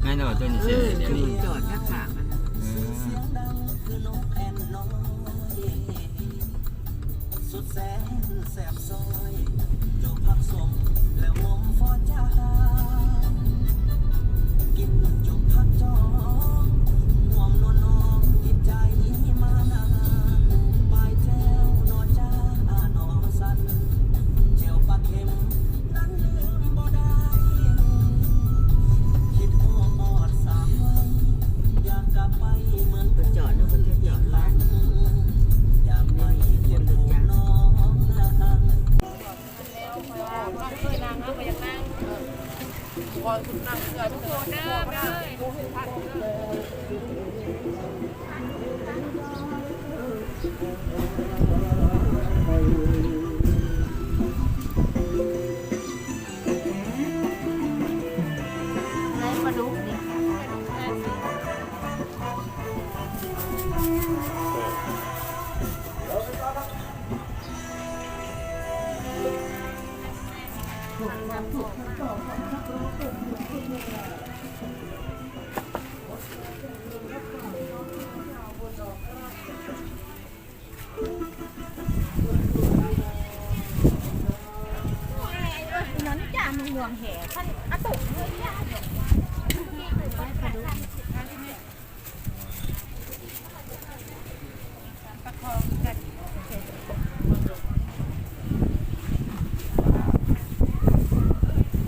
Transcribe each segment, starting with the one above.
ແມ່ນແລ້ວ ຕົວນີ້ເສຍແລ້ວ ດຽວນີ້ ຈອດຂ້າງໆ ເອີ.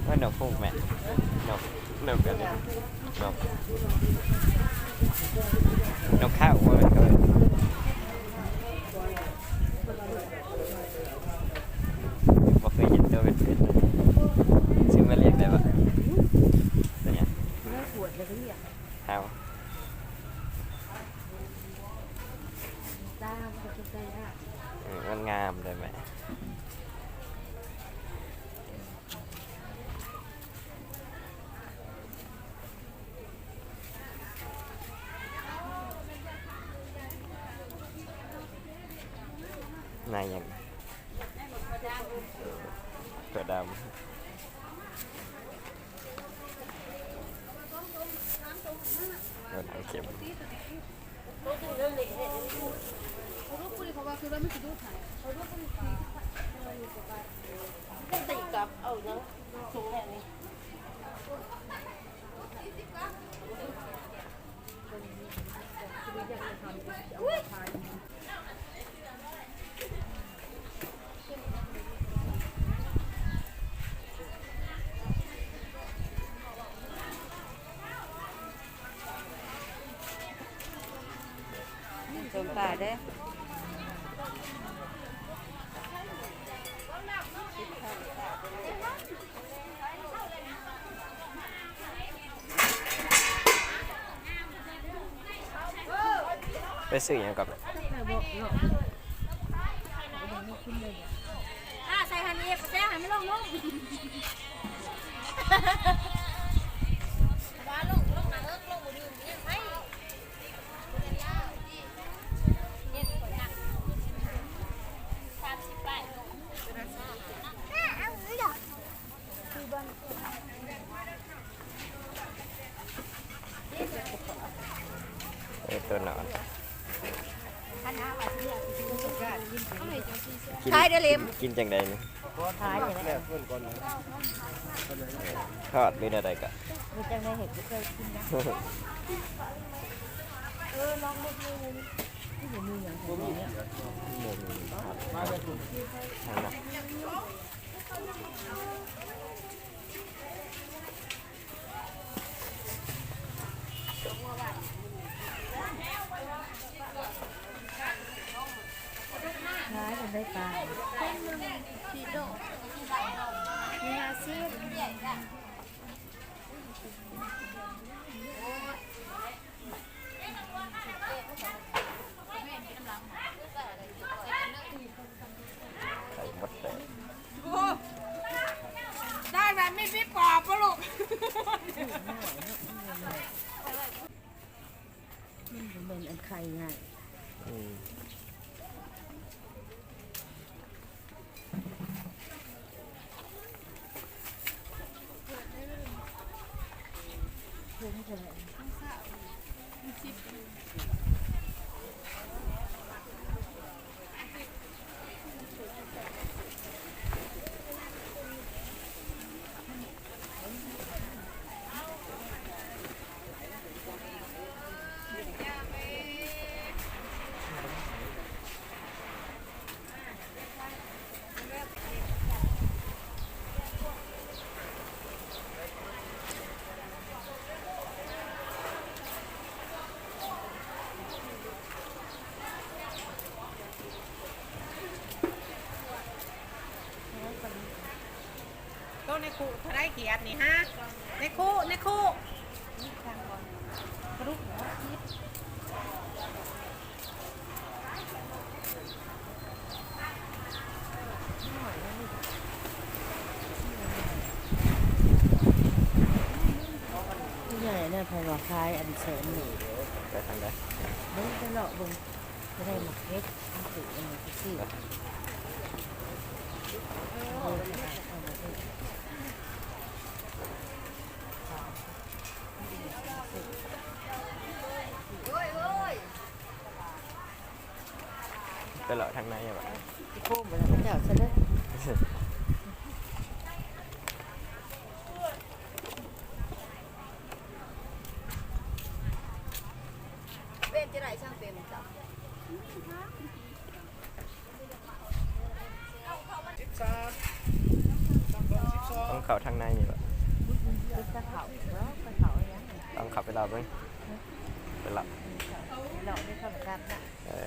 ວ່ານົກຟູກແມ່ ນົກ ນົກອັນນີ້ ນົກ ນົກເຂົາບໍ່ແມ່ນເຂົາ ບໍ່ເຄີຍເຫັນຕົວເປັນໆ ຊື້ມາລ້ຽງໄດ້ບໍ່? ເປັນຫຍັງ? ເຮົາ ເອີ ມັນງາມເດ້ແມ່. ນາຍຫຍັງ? ເອີ ຖົ່ວດຳ ຖົ່ວດຳເຄັມ. ສົ້ມປາເດີ້. ໄປຊື້ຫຍັງກ່ອນ? ອ່າ ໃສ່ຫັ້ນອີກ ໃສ່ຫັ້ນ ມັນລົງ ລົງ ວ່າລົງ ລົງນະເອິກ ລົງບໍ່ດື່ມ ຍັງໄປ ເອີ ຕົວໜອນ ຂາຍເດີ້ເລັມ ກິນ ກິນຈັ່ງໃດນີ້? ຂາຍນີ້ແຫຼະ ທອດຫຼືແນວໃດກະ ມີຈັ່ງໃດເຫັນບໍ່ເຄີຍກິນນະ. ເອີ ລອງເບິ່ງ ບໍ່ມີຫຍັງ ບໍ່ມີຫຍັງ ຫັ້ນນະ. ຫຼາຍ ຢາກໄດ້ປາ ສີ່ໂລ ມີຫ້າສິບ. ໄຂ່ມົດແຕກ ໂອ້ ໄດ້ແບບມີປີປອບບໍ່ລູກ? ມັນບໍ່ແມ່ນອັນໄຂ່ງ່າຍ. ອືມ. ໂຕໃນຄຸເທົ່າໃດກຽດນີ້ຮະ? ໃນຄຸ ໃນຄຸ ກະດູກຫົວ ຜູ້ໃຫຍ່ນະ ໃຜວ່າຂາຍອັນແສນນີ້ ໄປທາງໃດ? ເບິ່ງ ໄປເລາະເບິ່ງ ຈະໄດ້ໝາກເຫັດ ມັນຖືກອັນນີ້ຊື່ ໂອ້ຍ ໂອ້ຍ ໄປເລາະທາງໃນຫວາ? ໂຄ້ງໄປແລ້ວ ເຈົ້າຊະເດີ. ເປັນຈະໄດ້ຊ່າງເປັນເຈົ້າ. ສິບສາມ ຕ້ອງເຂົ້າທາງໃນນີ້ບໍ? ຕ້ອງເຂົ້າ ຕ້ອງເຂົ້າໄປເລາະເບິ່ງ ໄປເລາະ ເລາະໄດ້ເຂົ້າກັນນະ. ເອີ.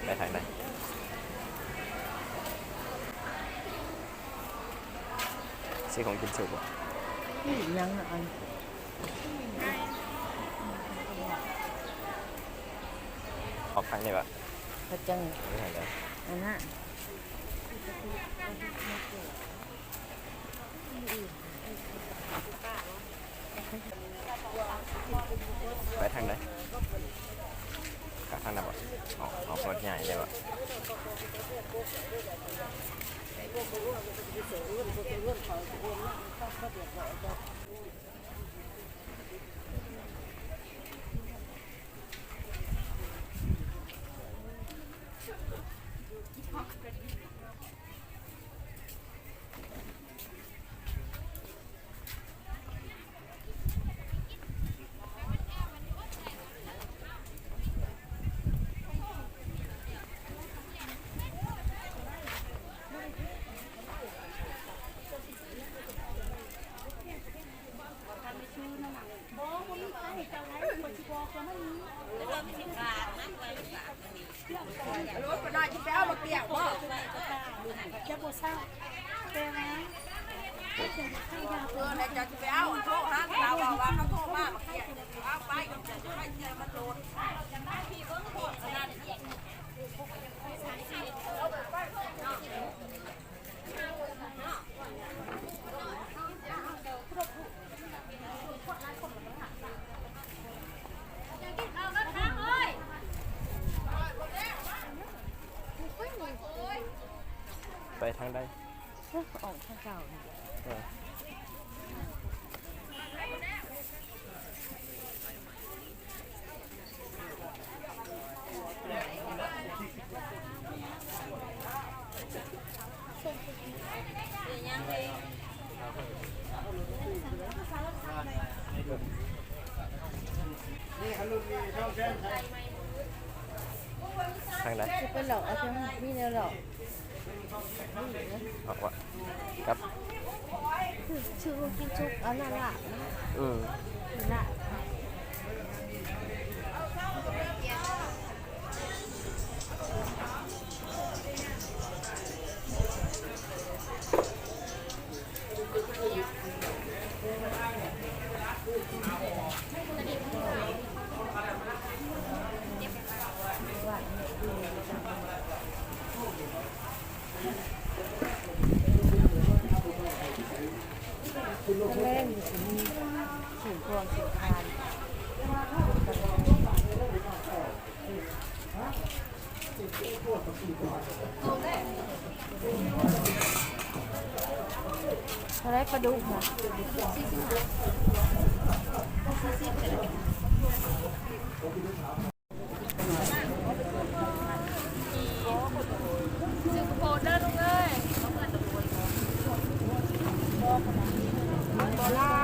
ໄປທາງໃດ? ຊື້ຂອງກິນສຸກບໍ່? ອີຫຍັງອັນ ອອກທາງນີ້ບໍ່? ເຂົາຈັ່ງ ໄປທາງໃດ? ອັນນັ້ນ ໄປທາງໃດ? ກະທາງນັ້ນບໍ່? ອອກ ອອກລົດໃຫຍ່ໄດ້ບໍ່? ເອີ ແລ້ວເຈົ້າຊິໄປເອົາ ໂທຫາເຂົາວ່າ ວ່າເຂົາໂທມາ ເອົາໄປ ເຈົ້າຈະໄປເຊື່ອມັນໂລດ. ໄປທາງໃດ? ອອກທາງເກົ່ານີ້ແຫຼະ. ເອີ. ທາງໃດ? ຊິໄປຫຼອກເອົາທາງ ມີແນວຫຼອກ. ເອົາວະ ກັບ ຄືຊື່ກິນສຸກ ເອົາໜ້າລາບນະ. ອືມ ລາບ. ແລງນີ້ຊິມີ ເທົ່າໃດປາດຸກນະ? ສີ່ສິບຫ້າ ສີ່ສິບກໍໄດ້. ບໍ່ຫຼາ